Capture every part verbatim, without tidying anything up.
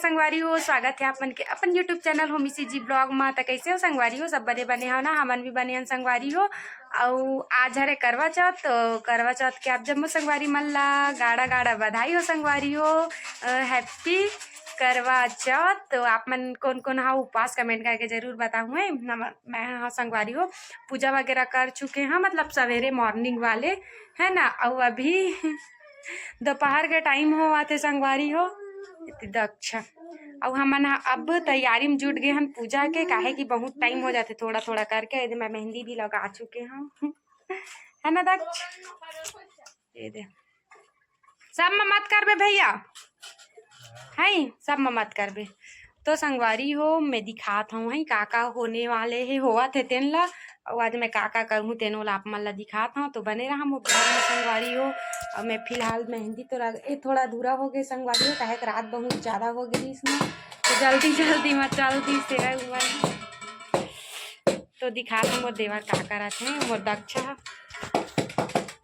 संगवारी हो, स्वागत हे आप मन के अपन YouTube channel Homi CG blog मा। त कैसे हो संगवारी हो? सब बने बने हो ना? हमन भी बने हन संगवारी हो। अउ आज हरे करवा चौथ, तो करवा चौथ के आप जम्मो संगवारी मन ला गाड़ा गाड़ा बधाई हो संगवारी हो। अ, हैप्पी करवा चौथ। तो आप मन कौन कौन हा उपवास, कमेंट करके जरूर बताहू। मैं, मैं हा संगवारी हो, पूजा वगैरह कर चुके हैं, मतलब सवेरे मॉर्निंग वाले, है ना। अउ अभी दोपहर के टाइम होवत हे संगवारी हो। दक्ष, अउ हमन ह अब तैयारी में जुट गए हन पूजा के, काहे कि बहुत टाइम हो जाथे थोड़ा थोड़ा करके। एदे मैं मेहंदी भी लगा चुके हूँ, है ना दक्ष? ये दे, सब में मत करबे भैया, है सब में मत करबे। तो संगवारी हो, मैं दिखात हूँ है का का होने वाले हे, होवत हे तेन ला। अउ आज मैं का का करूँ तेन ला आप मन ला दिखात हूँ, तो बने रहा मोर ब्लॉग में संगवारी हो। अउ मैं फिलहाल मेहंदी तो रख, ए, थोड़ा अधूरा हो गए संगवारी हो, काहे कि रात बहुत ज्यादा हो गई इसमें, तो जल्दी जल्दी में चल दी सेवा हुआ। तो दिखात हूँ मोर देवर का करत हे, मोर दक्ष ह।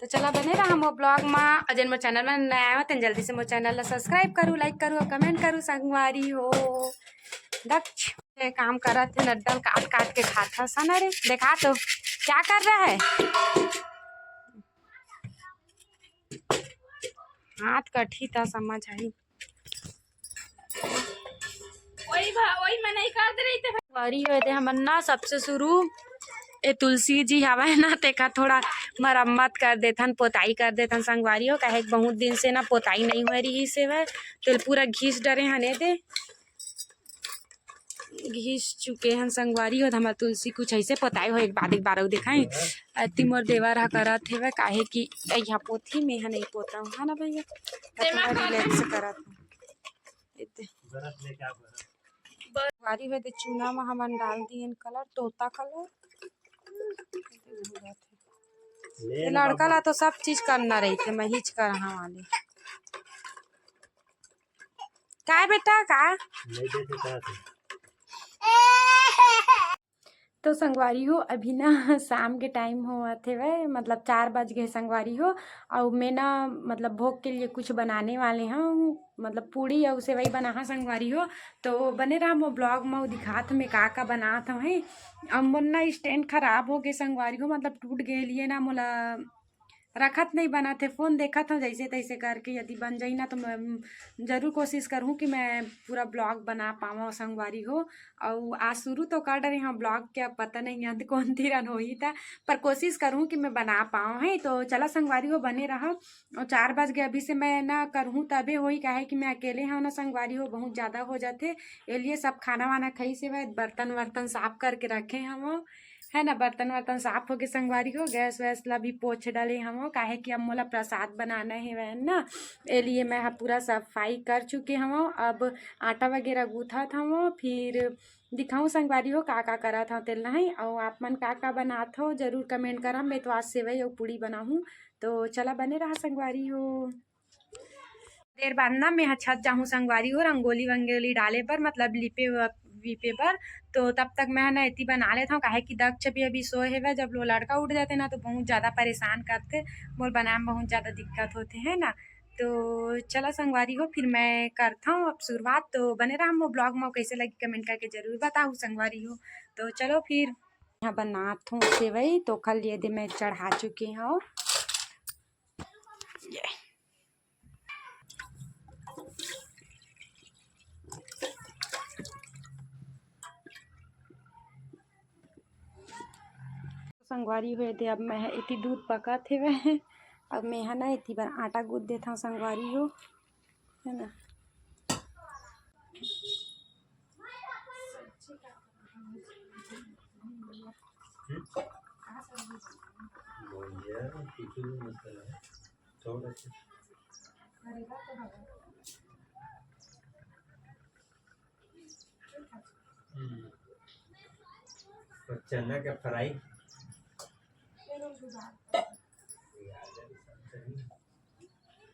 तो चला बने रहा मोर ब्लॉग मा, अउ जेन मोर चैनल में नया आए हो तेन जल्दी से मोर चैनल ला सब्सक्राइब करू, लाइक करू अउ कमेंट करू संगवारी हो। दक्ष ये काम करत हे, नड्डल काट काट के खात हस ना रे। देखा तो क्या कर रहा है, हाथ कटही त समझ आई। वही भा-, वही मैं नहीं कर दे रही थे। बारी होए दे हमन ना सबसे शुरू ए तुलसी जी हवय ना, तेखा थोड़ा मरम्मत कर देथन, पोताई कर देथन संगवारी हो, काहे कि बहुत दिन से ना पोताई नहीं होए रहिस हेवय, तेल पूरा घिस डरे हन ए दे, घिस चुके हन संगवारी हो। हमर तुलसी कुछ ऐसे पोताई हो, एक बाद एक बार अउ देखाई। अति मोर देवर ह करत हेवय, काहे कि यहाँ पोथी में ह नहीं पोता हूँ, है ना भैया, तेमा थोड़ा कर रिलैक्स करत हूँ। एते। बरफ लेके आओ, बरफ। बारी में दे चूना में हमन डाल दिए कलर, तोता कलर। ले ये ना लड़का बाबू। ला तो सब चीज करना रही थे, मैं हिच कर हाँ वाली। काय बेटा का? नहीं देते का थे? तो संगवारी हो, अभी ना शाम के टाइम होवत हेवय, मतलब चार बज गए संगवारी हो। अउ मैं ना मतलब भोग के लिए कुछ बनाने वाले हूँ, मतलब पूड़ी अउ सेवई बनाहा संगवारी हो। तो बने रहा मोर ब्लॉग में, दिखात हूँ मैं का का बनात हूँ। अब मोर ना स्टैंड खराब हो गए संगवारी हो, मतलब टूट गए लिए ना मोला रखत नहीं बनत हे, फोन देखत हूँ जैसे तैसे करके, यदि बन जाई ना तो मैं जरूर कोशिश करूँ कि मैं पूरा ब्लॉग बना पावं संगवारी हो। अउ आज शुरू तो कर डरे हूँ ब्लॉग के, अब पता नहीं अंत कौन तिरन होही था, पर कोशिश करूँ कि मैं बना पाऊँ है। तो चला संगवारी हो बने रहा। अउ चार बज गए, अभी से मैं ना करहूँ तबे होही, काहे कि मैं अकेले हूँ ना संगवारी हो, बहुत ज्यादा हो जाथे। ए लिए सब खाना वाना खाई से बाद बर्तन वर्तन साफ करके रखे हूँ, है ना। बर्तन वर्तन साफ होके संगवारी हो, गैस वैस ला भी पोछ डाले हूँ, काहे कि अब मोला प्रसाद बनाना है वह ना, ए लिए मैं ह पूरा सफाई कर चुके हूँ। अब आटा वगैरह गूंथत हूँ, फिर दिखाऊँ संगवारी हो का का करत हूँ तेल नहीं, अउ आप मन का का बनात हो जरूर कमेंट करम। मैं तो आज सेवई अउ पूड़ी बनाहूँ, तो चला बने रहा संगवारी हो। देर बाद ना मैं ह छत जाहूँ संगवारी हो, रंगोली वंगोली डाले बर, मतलब लिपे व-, विपे बर। तो तब तक मैं ह ना एती बना लेत हूँ, काहे कि दक्ष भी अभी सोए हेवय। जब लो लड़का उठ जाते ना तो बहुत ज्यादा परेशान करते, मोर बनाए में बहुत ज्यादा दिक्कत होते है ना। तो चला संगवारी हो, फिर मैं करत हूँ अब शुरुआत। तो बने रहा मोर ब्लॉग में, कैसे लगी कमेंट करके जरूर बताहू संगवारी हो। तो चलो फिर यहाँ बनात हूँ सेवई, तो कल ये दे मैं चढ़ा चुकी हूँ। ये संगवारी हो दे, अब मैं ह एती दूध पकात हेवय, अब मैं ह ना एती बर आटा गूंथ देथव संगवारी हो, है ना। हम्म। और चना के फ्राई।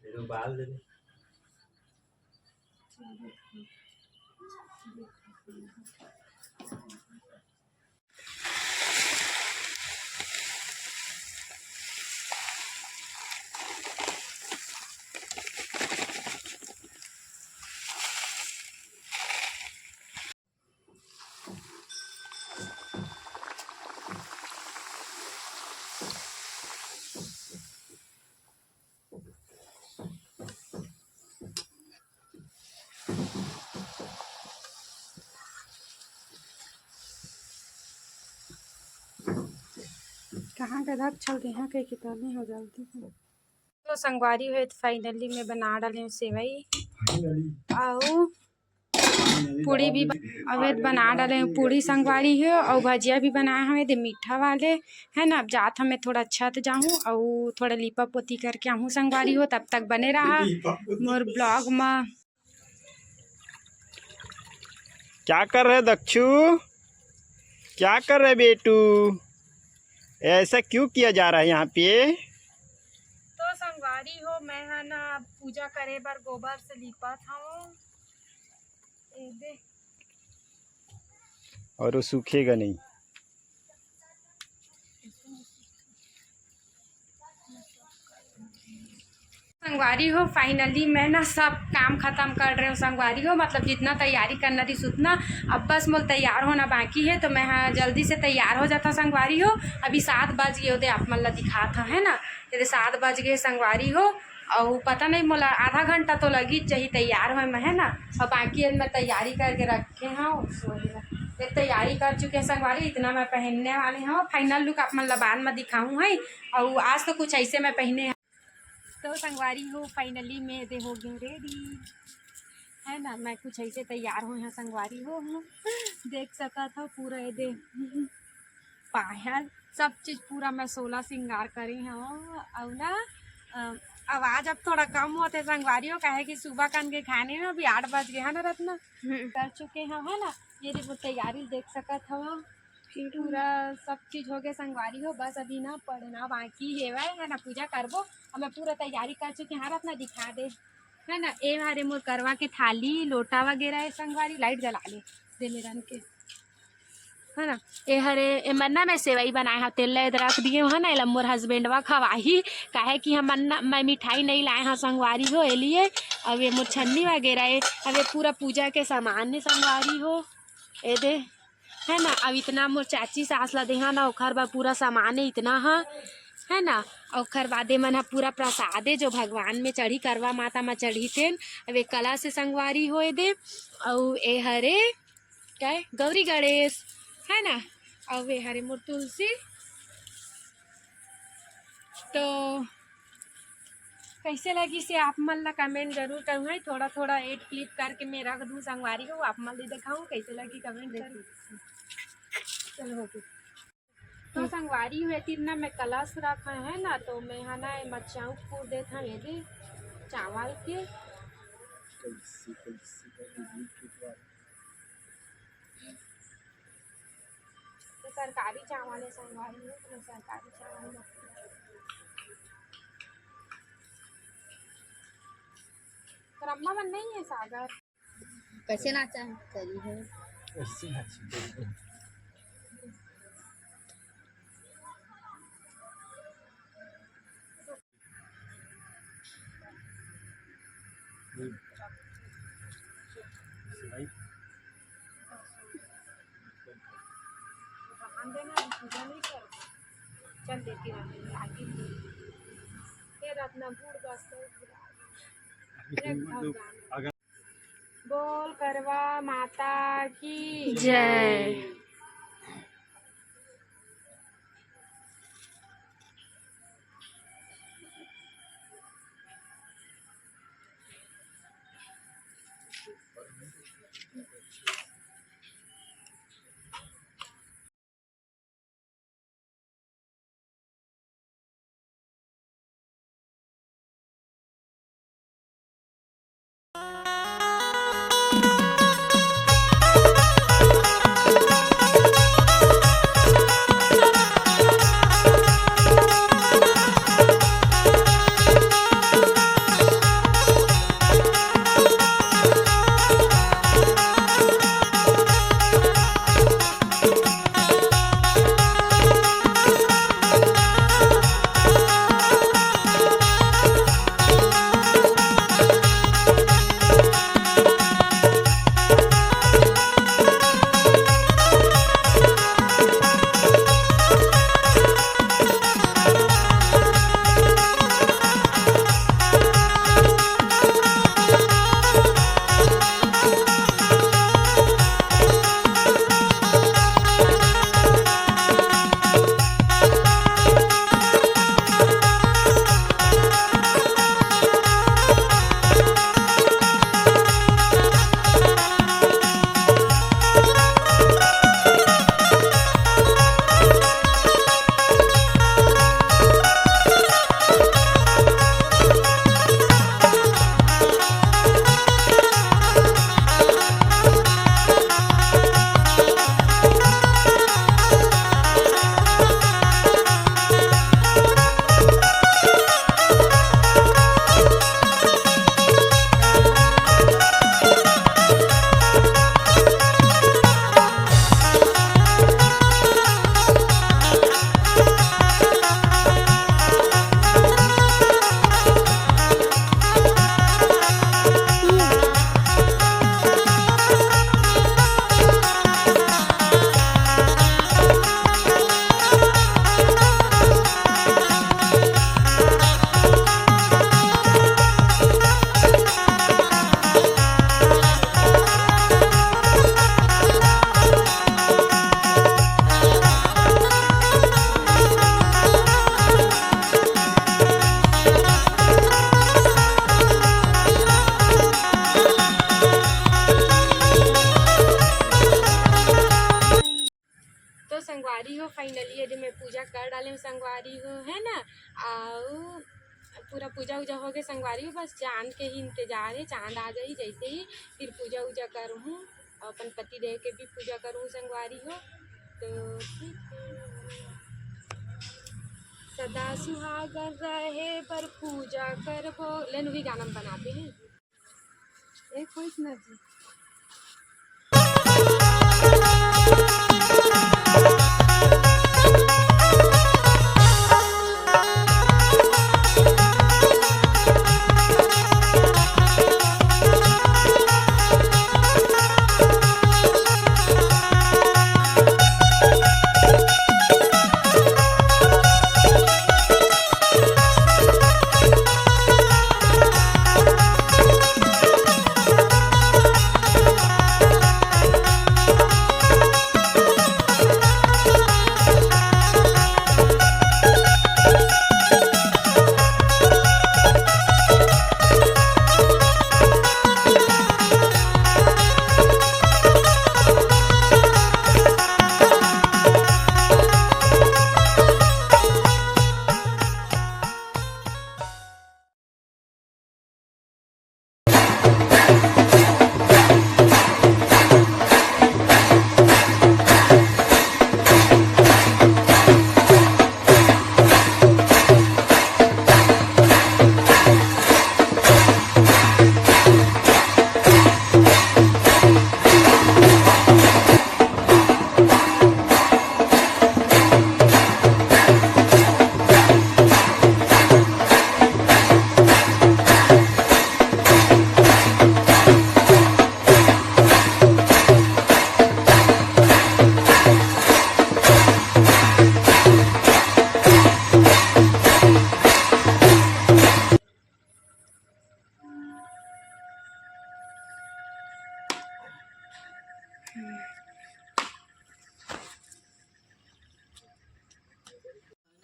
फिर उबाल दे। कहाँ गधा छल देहा कह के तने हो जल्दी। तो संगवारी हो, finally मैं बना डाले हूँ सेवई। Finally। अउ पूड़ी भी ब-, अउ ये बना डाले हूँ पूड़ी संगवारी हो, अउ भजिया भी बनाए हवे दे मीठा वाले, है ना। अब जात हमें थोड़ा छत जाहूँ अउ थोड़ा लीपा पोती करके आहूँ संगवारी हो, तब तक बने रहा मोर vlog में। क्या कर रहे दक्षू? क्या कर रहे बेटू? ऐसा क्यों किया जा रहा है यहाँ पे? तो संगवारी हो, मैं ह ना अब पूजा करे बर गोबर से लीपत हूँ। ए दे। और वो सूखेगा नहीं। संगवारी हो, finally मैं ना सब काम खत्म कर रहे हूँ संगवारी हो, मतलब जितना तैयारी करना रही उतना। अब बस मोल तैयार होना बाकी है, तो मैं हाँ जल्दी से तैयार हो जाता संगवारी हो। अभी सात बज गए होते, आप मन ला दिखात हूँ, है ना। ये सात बज गए संगवारी हो, अउ पता नहीं मोला आधा घंटा तो लगी जाही तैयार होए में, है ना। और बाकी अब मैं तैयारी करके रखे हूँ, ये तैयारी कर चुके हैं संगवारी। इतना मैं पहनने वाले हूँ, final look आप मन ला बाद में दिखाऊँ है। और आज तो कुछ ऐसे मैं पहने तो संगवारी हो, finally मैं दे हो गए ready, है ना। मैं कुछ ऐसे तैयार होए हूँ संगवारी हो, देख सकत हो पूरा ये दे पायल सब चीज पूरा मैं सोला श्रृंगार करे हूँ। और ना अ, आवाज अब थोड़ा कम होते संगवारी हो, काहे कि सुबह कान के खाने में अभी आठ बज गए है ना रत्ना, हम्म। कर चुके हैं, है ना। ये देखो तैयारी देख सकत हो, पूरा सब चीज हो गए संगवारी हो, बस अभी ना पढ़ना बाकी हेवय, है ना, पूजा करबो। अब मैं पूरा तैयारी कर चुके हैं, रत्ना दिखा दे, है ना। ए हरे मोर करवा के थाली, लोटा वगैरह है संगवारी, light जला ले दे मेरन के, है ना। ए हरे ए मन्ना मैं सेवई बनाए हव, तेल ले रख दिए हव ना, एला मोर husbandवा खवाही, काहे कि हम मन्ना मैं मिठाई नहीं लाए हव संगवारी हो, ए लिए। अब ये मोर छन्नी वगैरह है, अब ये पूरा पूजा के सामान है संगवारी हो, ए दे। है ना। अब इतना मोर चाची सास ला देहा ना, ओखर बर पूरा सामान है इतना हा, है ना। ओखर बाद ए मन ह पूरा प्रसाद है जो भगवान में चढ़ी, करवा माता में चढ़ी तेन। अब ए कलश है संगवारी हो ए दे, अउ ए हरे काय गौरी गणेश, है ना। अउ ए हरे मोर तुलसी। तो कैसे लगी से आप मन ला comment जरूर करूँ है। थोड़ा थोड़ा एड क्लिप करके मैं रख दूँ संगवारी हो, आप मन ला दिखाऊँ कैसे लगी comment जरूर। चलो हो गई। तो संगवारी हो, एती ना मैं कलश रखा है ना, तो मैं हा ना एमा चाउर फूर देत हूँ, ये दे चावल के। ये सरकारी चावल है संगवारी हो, तो मैं सरकारी चावल रखा है। तो अम्मा मन नहीं है सागर। कैसे नाचा है? करी है। कैसे नाचा है? चल देती हूँ, आगे फिर अपना बूढ़ बस तो बोल करवा माता की जय। संगवारी हो, finally ये दे मैं पूजा कर डाले हूँ संगवारी हो, है ना। अउ पूरा पूजा उजा हो गए संगवारी हो, बस चांद के ही इंतजार है। चांद आ जाही जैसे ही, फिर पूजा उजा करूँ, अपन पति देव के भी पूजा करूँ संगवारी हो। तो ठीक है। सदा सुहागन रहे बर पूजा करबो। लेन, वही गाना में बनाते हैं। एक होइस ना जी।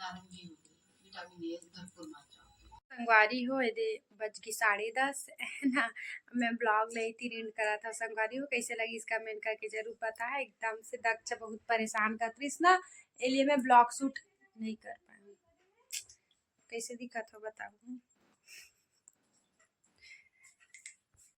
नारंगी होती, विटामिन ए भरपूर मात्रा होती है। संगवारी हो, एदे बज गे साढ़े दस, है ना। मैं vlog ला इतनी end करत हव संगवारी हो। कैसे लगिस comment करके जरूर बताहा। एकदम से दक्ष बहुत परेशान करत रहिस ना, ए लिए मैं vlog shoot नहीं कर पाई। कैसे दिखत हो बताओ।